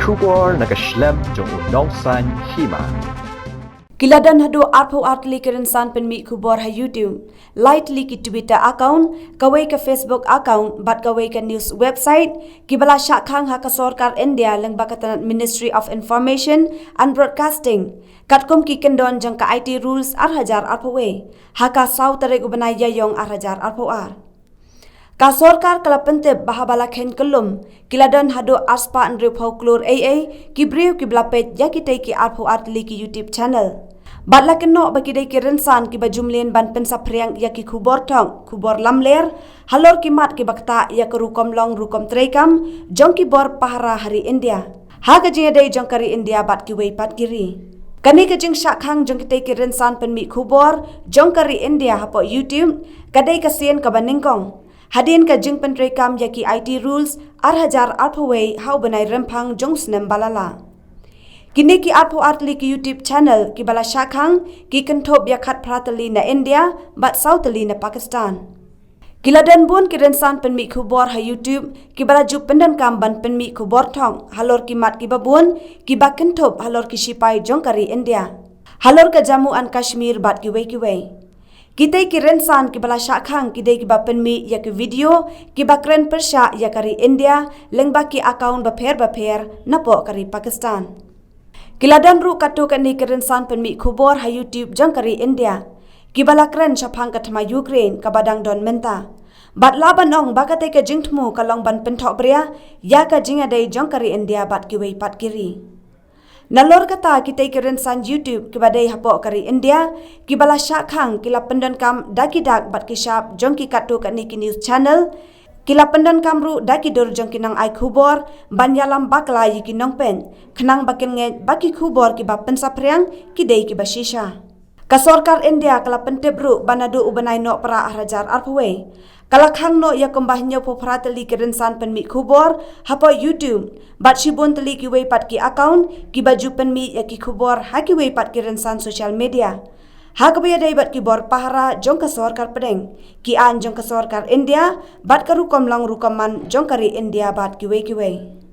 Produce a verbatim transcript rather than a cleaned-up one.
Khubor na ka shlem jong u nongsan hima. Ki la don haduh arphew ar tylli ki rynsan pynmih khubor ha YouTube, lai tylli ki Twitter account, kawei ka Facebook account bad kawei ka news website, ki ba la shah khang ha ka sorkar India lyngba ka tnat Ministry of Information and Broadcasting, katkum ki kyndon jong ka I T Rules ar hajar arphew wei, ha ka saw tarik u bnai Ïaïong ar hajar arphew ar. Ka sorkar ka la pyntip ba haba la kheiñ kyllum, ki la don haduh arspah hynriewphew klur ei ei ki briew ki ba la peit ïa kitei ki arphew ar tylli ki YouTube channel. Bad la kynnoh ba ki dei ki rynsan ki ba ju mlien ban pynsaphriang ïa ki khubor thok, khubor lamler, halor ki mat ki ba ktah ïa ka rukom long rukom treikam jong ki bor pahara ha ri India, ha ka jingïadei jong ka ri India bad kiwei pat ki ri. Kane ka jingshah khang jong kitei ki rynsan pynmih khubor jong ka ri India hapoh YouTube, ka dei ka sien ka ba nyngkong hadien ka jingpyntreikam ïa ki I T Rules ar hajar arphew wei ha u bnai Rymphang jong u snem ba la lah. Kine ki arphew ar tylli ki YouTube channel ki ba la shah khang ki kynthup ïa khatphra tylli na India bad saw tylli na Pakistan. Ki la don bun ki rynsan pynmih khubor ha YouTube ki ba la ju pyndonkam ban pynmih khubor thok halor ki mat ki ba bun, ki ba kynthup halor ki shipai jong ka ri India, halor ka Jammu and Kashmir bad kiwei kiwei. Kitei ki rynsan ki ba la shah khang ki dei ki ba pynmih ïa ki video ki ba kren pyrshah ïa ka ri India lyngba ki account bapher bapher napoh ka ri Pakistan. Ki la don ruh katto katne ki rynsan pynmih khubor ha YouTube jong ka ri India, ki ba la kren shaphang ka thma Ukraine ka ba dang don mynta, bad lah ban ong ba katei ka jingthmu ka long ban pynthohbria ïa ka jingïadei jong ka ri India bad kiwei pat ki ri. Nalor kata, kitei ki rynsan YouTube ki ba dei hapoh ka ri India ki ba la shah khang ki la pyndonkam da ki dak bad ki shap jong ki katto katne ki news channel, ki la pyndonkam ruh da ki dur jong ki nongai khubor ban ïalam bakla ïa ki nongpeit, khnang ba kin ngeit ba ki khubor ki ba pynsaphriang ki dei ki ba shisha. Ka sorkar India ka la pyntip ruh ba naduh u bnai Nohprah ar hajar arphew wei, ka la khang noh ïa kumba hynñiewphew phra tylli ki rynsan pynmih khubor hapoh YouTube, bad shibun tylli kiwei pat ki account ki ba ju pynmih ïa ki khubor ha kiwei pat ki rynsan social media, ha ka ba ïadei bad ki bor pahara jong ka sorkar pdeng, ki aiñ jong ka sorkar India, bad ka rukom long rukom man jong ka ri India bad kiwei kiwei.